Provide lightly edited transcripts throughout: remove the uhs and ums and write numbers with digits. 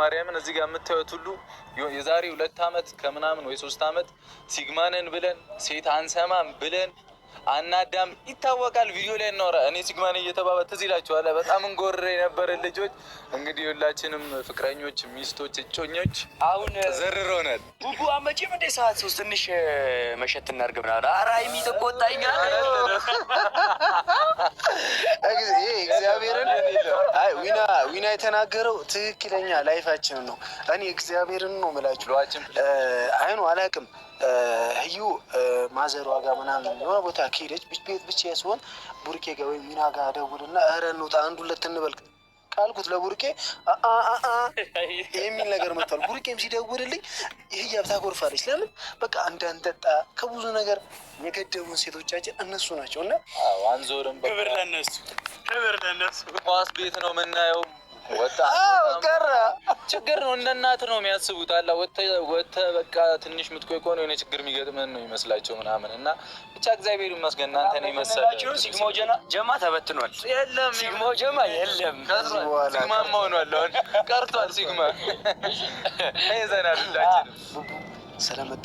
ማርያምን እዚህ ጋር የምታዩት ሁሉ የዛሬ 2 አመት ከምናምን ወይ 3 አመት sigma ነን ብለን፣ ሴት አንሰማም ብለን አናዳም ይታወቃል። ቪዲዮ ላይ እናወራ እኔ sigma ነኝ እየተባባ ትዝ ይላችኋል። በጣም እንጎርር የነበረ ልጆች እንግዲህ ሁላችንም ፍቅረኞች፣ ሚስቶች፣ እጮኞች አሁን ዘርሮናል። ቡቡ አመጪም እንደ ሰዓት 3 ትንሽ መሸት እናድርግ ምናምን። ኧረ ሀይሚ ትቆጣኛለች። ይሄ እግዚአብሔርን አይ ዊና ዊና የተናገረው ትክክለኛ life ኣችንን ነው። እኔ እግዚአብሔርን ነው የምላችሁ። ብሏችን አይኑ አላውቅም። ህዩ ማዘሯ ጋር ምናምን የሆነ ቦታ ከሄደች ቤት ብቻ ሲሆን ቡርኬ ጋር ወይም ዊና ጋር ደውልና ኧረ እንውጣ አንድ ሁለት እንበል ካልኩት ለቡርኬ አ የሚል ነገር መጥቷል። ቡርኬም ሲደውልልኝ ህያብ ታኮርፋለች። ለምን በቃ እንዳንጠጣ ከብዙ ነገር የገደቡን ሴቶቻችን እነሱ ናቸው እና አንዞርም። ክብር ለነሱ፣ ክብር ለነሱ። ኳስ ቤት ነው የምናየው። ወጣ ቀረ። ችግር ነው። እንደ እናት ነው የሚያስቡት። አላ ወተ በቃ ትንሽ ምትቆይ ከሆነ የሆነ ችግር የሚገጥመን ነው ይመስላቸው ምናምን እና ብቻ እግዚአብሔር ይመስገን እናንተን የመሰለ Sigma ው ጀማ ተበትኗል። የለም። Sigma ው ጀማ የለም። በኋላ Sigma ማ ሆኗል። አሁን ቀርቷል። Sigma ይዘናል ሁላችንም። ቡቡ ስለመጣ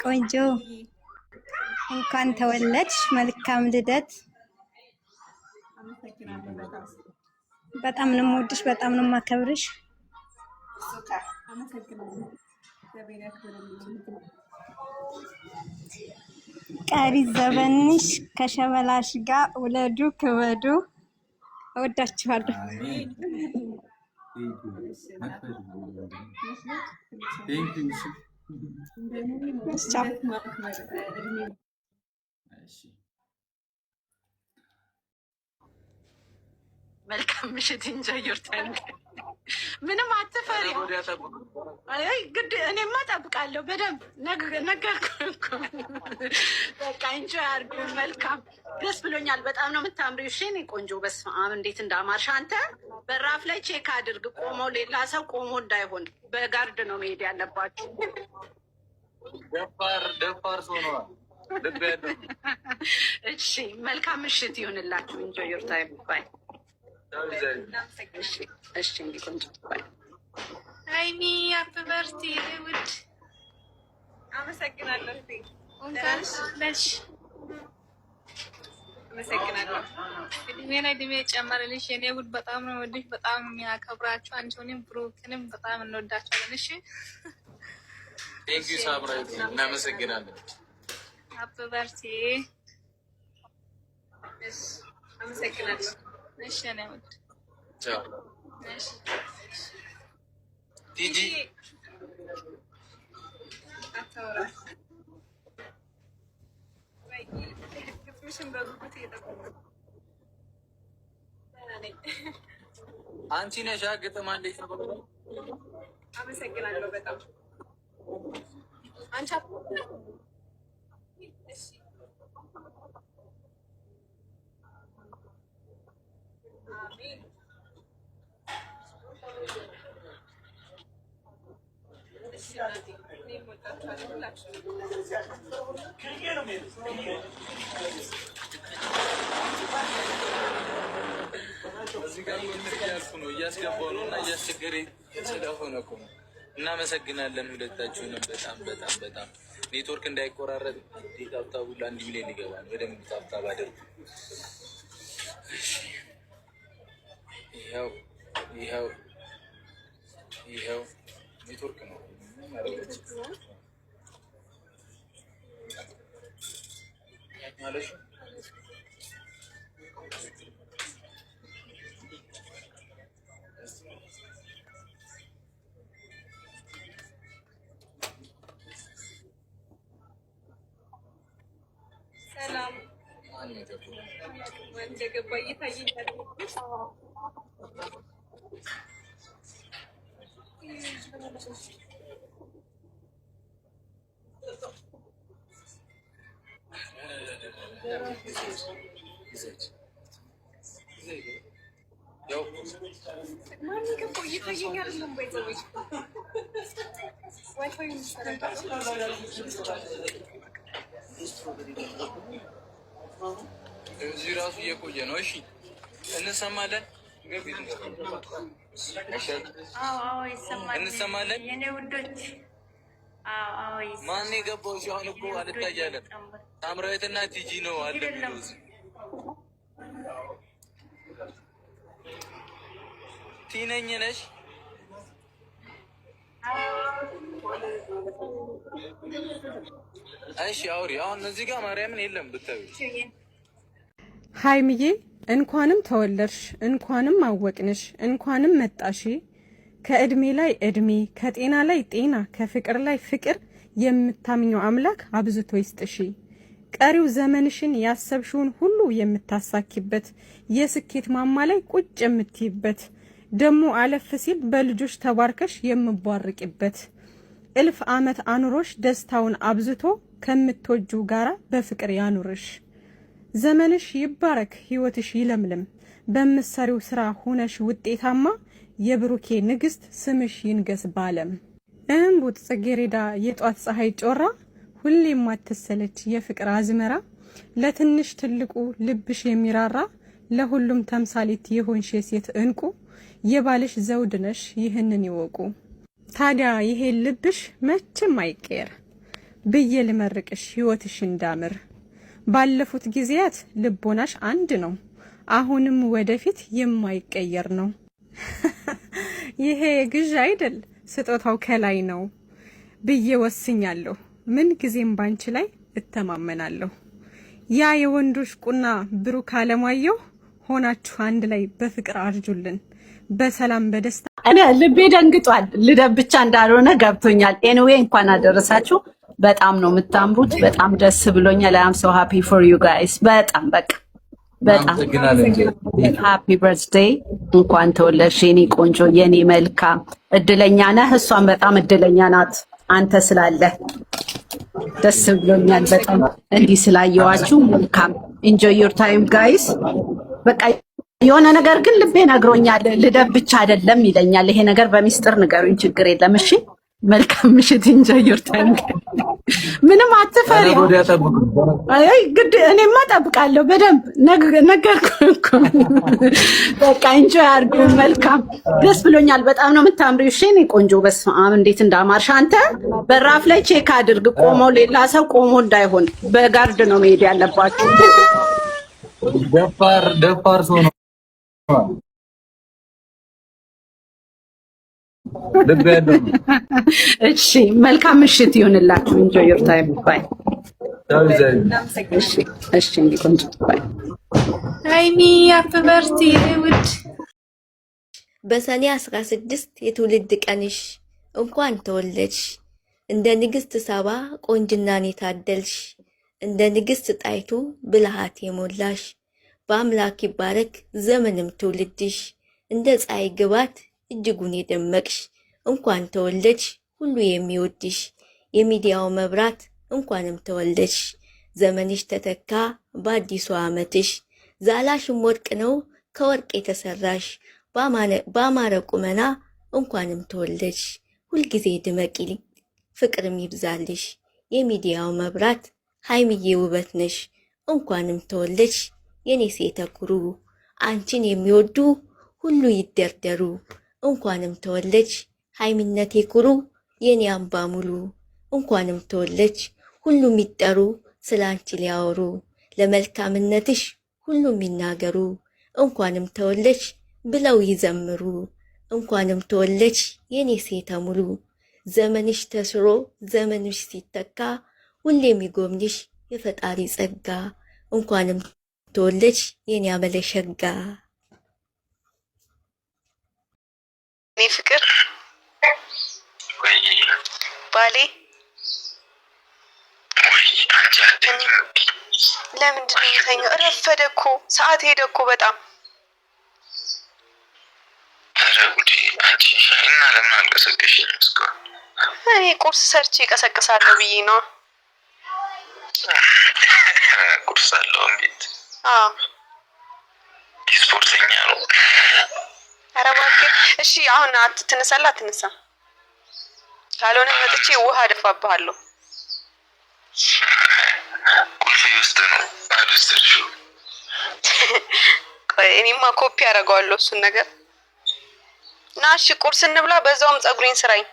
ቆንጆ እንኳን ተወለድሽ። መልካም ልደት። በጣም ነው የምወድሽ፣ በጣም ነው የማከብርሽ። ቀሪ ዘመንሽ ከሸበላሽ ጋር ውለዱ ክበዱ። እወዳችኋለሁ። መልካም ምሽት። Enjoy your time። ምንም አትፈሪ። ግድ እኔማ እጠብቃለሁ በደንብ ነገርኩህ እኮ። በቃ enjoy አድርጉ። መልካም ደስ ብሎኛል። በጣም ነው የምታምሪው። እሺ የእኔ ቆንጆ፣ በስመ አብ እንዴት እንዳማርሽ። አንተ በራፍ ላይ check አድርግ። ቆሞ ሌላ ሰው ቆሞ እንዳይሆን በ guard ነው መሄድ ያለባችሁ። ደፋር ደፋር ሰው ነዋ። ልብ ያለው። እሺ መልካም ምሽት ይሁንላችሁ። Enjoy your time, bye። እሺ እሺ፣ እንዲህ ቆንጆ፣ bye። ሀይሚ happy birthday ውድ። አመሰግናለሁ። እንኳን ተወለድሽ። አመሰግናለሁ። እድሜና እድሜ ጨመረልሽ የኔ ውድ። በጣም ነው የምወድሽ፣ በጣም ነው የሚያከብራችሁ። አንቺንም ብሩክንም በጣም እንወዳቸዋለን። እሺ። Thank you ሳምራዊት፣ እናመሰግናለን። Happy birthday። እሺ፣ አመሰግናለሁ። እሺ የኔ ውድ። ቻው። እሺ። ቲጂ። አታውራ ወይ ግጥምሽን በጉጉት እየጠበቅኩ። ነኝ። አንቺ ነሽ ግጥም አንዴ። አመሰግናለሁ በጣም። አንቺ እሺ። አሜን። እሺ እናቴ፣ እኔም እወዳችኋለሁ ሁላችሁንም። እዚህ ጋር እንትን እያልኩ ነው፣ እያስገባው ነው እና እያስቸገረኝ ስለሆነ እኮ ነው። እናመሰግናለን ሁለታችሁንም በጣም በጣም በጣም። ኔትወርክ እንዳይቆራረጥ tap tap ኡ ለ1 ሚሊዮን ሊገባ ነው። በደንብ tap tap አድርጉ። እሺ፣ ይኸው ይኸው ይኸው ኔትወርክ ነው ማለት ነው። ሰላም። ማን ነው የገባው? ማን እንደገባ እየታየኝ አይደለም። ያው ማን የገባው እየታየኝ አይደለም። By the way WiFi የሚሰራበት እዚህ ራሱ እየቆየ ነው። እሺ እንሰማለን። ገቢ አዎ ይሰማል። እንሰማለን። የኔ ውዶች፣ አዎ ይሰማል። ማን የገባው ሲሆን እኮ አልታያለም። ሳምራዊትና ቲጂ ነው አለ የሚለው እዚህ። ቲነኝ ነሽ። እሺ አውሪ። አሁን እዚህ ጋር ማርያምን የለም ብታዩ። ሀይምዬ፣ እንኳንም ተወለድሽ፣ እንኳንም አወቅንሽ፣ እንኳንም መጣሽ። ከእድሜ ላይ እድሜ፣ ከጤና ላይ ጤና፣ ከፍቅር ላይ ፍቅር የምታምኘው አምላክ አብዝቶ ይስጥሽ። ቀሪው ዘመንሽን ያሰብሽውን ሁሉ የምታሳኪበት፣ የስኬት ማማ ላይ ቁጭ የምትይበት፣ ደሞ አለፍ ሲል በልጆች ተባርከሽ የምቧርቂበት፣ እልፍ ዓመት አኑሮሽ ደስታውን አብዝቶ ከምትወጂው ጋራ በፍቅር ያኑርሽ። ዘመንሽ ይባረክ፣ ህይወትሽ ይለምልም። በምትሰሪው ስራ ሆነሽ ውጤታማ፣ የብሩኬ ንግስት ስምሽ ይንገስ ባለም። እምቡጥ ጽጌረዳ፣ የጧት ፀሐይ ጮራ፣ ሁሌም ማትሰለች የፍቅር አዝመራ፣ ለትንሽ ትልቁ ልብሽ የሚራራ፣ ለሁሉም ተምሳሌት የሆንሽ የሴት እንቁ፣ የባልሽ ዘውድ ነሽ፣ ይህንን ይወቁ። ታዲያ ይሄ ልብሽ መቼም አይቀየር ብዬ ልመርቅሽ ህይወትሽ እንዳምር። ባለፉት ጊዜያት ልቦናሽ አንድ ነው፣ አሁንም ወደፊት የማይቀየር ነው። ይሄ ግዥ አይደል፣ ስጦታው ከላይ ነው ብዬ ወስኛለሁ። ምን ጊዜም ባንቺ ላይ እተማመናለሁ። ያ የወንዶች ቁና ብሩክ አለማየሁ ሆናችሁ አንድ ላይ በፍቅር አርጁልን፣ በሰላም በደስታ። እኔ ልቤ ደንግጧል። ልደት ብቻ እንዳልሆነ ገብቶኛል። Anyway እንኳን አደረሳችሁ። በጣም ነው የምታምሩት። በጣም ደስ ብሎኛል። I'm so happy for you guys። በጣም በቃ በጣም happy birthday። እንኳን ተወለድሽ የኔ ቆንጆ የኔ መልካም። እድለኛ ነህ። እሷን በጣም እድለኛ ናት አንተ ስላለህ። ደስ ብሎኛል በጣም እንዲህ ስላየዋችሁ። መልካም enjoy your time guys። በቃ የሆነ ነገር ግን ልቤ ነግሮኛል። ልደት ብቻ አይደለም ይለኛል። ይሄ ነገር በሚስጥር ንገሩኝ፣ ችግር የለም። እሺ፣ መልካም ምሽት። Enjoy your time። ምንም አትፈሪ። አይ ግድ እኔማ እጠብቃለሁ በደንብ፣ ነገርኩህ እኮ። በቃ enjoy አድርጉ። መልካም፣ ደስ ብሎኛል። በጣም ነው የምታምሪው። እሺ የእኔ ቆንጆ፣ በስመ አብ እንዴት እንዳማርሽ። አንተ በራፍ ላይ check አድርግ። ቆሞ ሌላ ሰው ቆሞ እንዳይሆን በ guard ነው መሄድ ያለባችሁ። ደፋር ደፋር ሰው ነው። ልብ ያለው ነው። እሺ መልካም ምሽት ይሁንላችሁ። Enjoy your time, bye። እሺ እሺ፣ እንዲ ቆንጆ፣ bye። ሃይሚ፣ happy birthday ውድ። በሰኔ 16 የትውልድ ቀንሽ እንኳን ተወለድሽ። እንደ ንግሥት ሳባ ቆንጅናን የታደልሽ፣ እንደ ንግሥት ጣይቱ ብልሃት የሞላሽ፣ በአምላክ ይባረክ ዘመንም ትውልድሽ። እንደ ፀሐይ ግባት እጅጉን የደመቅሽ እንኳን ተወለድሽ ሁሉ የሚወድሽ የሚዲያው መብራት እንኳንም ተወለድሽ። ዘመንሽ ተተካ በአዲሱ ዓመትሽ። ዛላሽም ወርቅ ነው ከወርቅ የተሰራሽ በአማረ ቁመና እንኳንም ተወለድሽ። ሁልጊዜ ድመቂ ፍቅርም ይብዛልሽ። የሚዲያው መብራት ሀይሚዬ ውበት ነሽ እንኳንም ተወለድሽ የኔ ሴተ ኩሩ። አንቺን የሚወዱ ሁሉ ይደርደሩ እንኳንም ተወለድሽ ሀይሚነቴ ኩሩ የኔ አምባ ሙሉ። እንኳንም ተወለድሽ ሁሉም ይጠሩ ስለ አንቺ ሊያወሩ ለመልካምነትሽ ሁሉም ይናገሩ እንኳንም ተወለድሽ ብለው ይዘምሩ። እንኳንም ተወለድሽ የኔ ሴተ ሙሉ። ዘመንሽ ተስሮ ዘመንሽ ሲተካ ሁሌም ይጎብኝሽ የፈጣሪ ጸጋ። እንኳንም ተወለድሽ የኔ አመለሸጋ። እኔ ፍቅር ባሌ ለምንድን ነው የተኛው? ረፈደ እኮ ሰዓት ሄደ እኮ በጣም። ኧረ ጉዴ! አንቺ እና ለምን አልቀሰቀሽኝም እስካሁን? እኔ ቁርስ ሰርቼ እቀሰቅሳለሁ ብዬ ነው። ቁርስ አለው ቤት? አዎ። ስፖርተኛ ነው። ኧረ እባክህ። እሺ አሁን ትነሳለህ አትነሳም? ካልሆነ መጥቼ ውሃ አደፋብሃለሁ። ቁልፌ ውስጥ ነው አልወሰድሽውም። ቆይ እኔማ ኮፒ አደርገዋለሁ እሱን ነገር። ና እሺ ቁርስ እንብላ፣ በዛውም ፀጉሬን ስራኝ።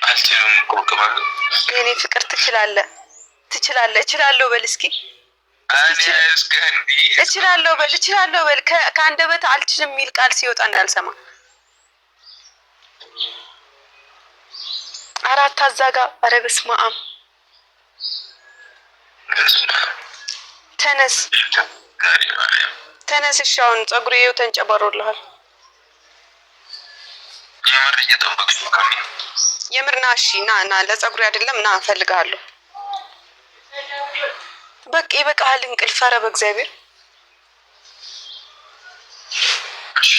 አልችልም እኮ ቅመም። የኔ ፍቅር ትችላለህ፣ ትችላለህ። እችላለሁ በል እስኪ፣ እችላለሁ በል፣ እችላለሁ በል። ከአንደበት አልችልም የሚል ቃል ሲወጣ እንዳልሰማ። አራት አዛጋ። ኧረ በስመ አብ ተነስ፣ ተነስ። እሺ አሁን ፀጉሬ ይኸው ተንጨባሮልሃል። የምር እየጠበቅሽ ነው? የምር ና። እሺ ና ና፣ ለፀጉሬ አይደለም ና፣ እፈልግሃለሁ። በቃ ይበቃሃል እንቅልፍ። ኧረ በእግዚአብሔር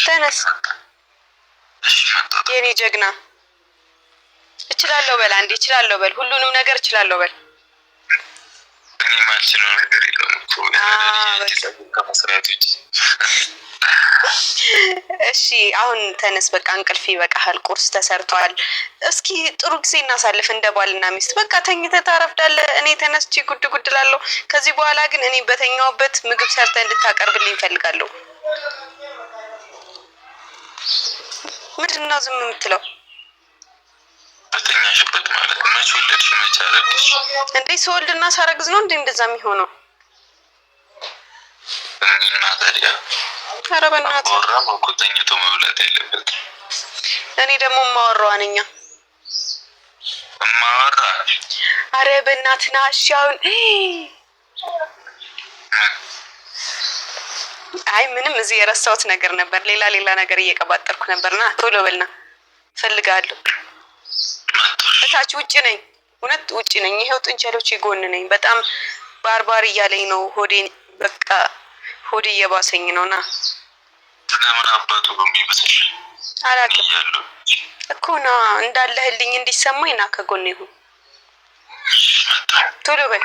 ተነስ የኔ ጀግና። እችላለሁ በል አንዴ፣ እችላለሁ በል፣ ሁሉንም ነገር እችላለሁ በል። እኔ የማልችለው ነገር የለም እኮ ከመስራት ውጭ። እሺ አሁን ተነስ፣ በቃ እንቅልፍ ይበቃሃል። ቁርስ ተሰርቷል። እስኪ ጥሩ ጊዜ እናሳልፍ እንደ ባልና ሚስት። በቃ ተኝተህ ታረፍዳለህ፣ እኔ ተነስቼ ጉድ ጉድ እላለሁ። ከዚህ በኋላ ግን እኔ በተኛሁበት ምግብ ሰርተህ እንድታቀርብልኝ እፈልጋለሁ። ምንድን ነው ዝም የምትለው? በተኛሽበት ማለት መች ወለድሽ መች አረግሽ? እንዴ ስወልድና ሳረግዝ ነው እንዴ እንደዛ የሚሆነው? እና ታዲያ ኧረ በእናትህ አባወራም እኮ ተኝቶ መብላት የለበትም። እኔ ደግሞ እማወራዋ ነኝ። እማወራ። ኧረ በእናትህ ና። እሺ አሁን አይ ምንም እዚህ የረሳሁት ነገር ነበር። ሌላ ሌላ ነገር እየቀባጠርኩ ነበር። ና ቶሎ በልና እፈልግሃለሁ። እታች ውጭ ነኝ፣ እውነት ውጭ ነኝ። ይኸው ጥንቸሎች ጎን ነኝ። በጣም ባርባር እያለኝ ነው ሆዴ። በቃ ሆዴ እየባሰኝ ነው። ና። ለምን አባቱ ነው የሚበስሽ? አላውቅም እኮ ና፣ እንዳለህልኝ እንዲሰማኝ ና፣ ከጎን ይሁን። ቶሎ በል።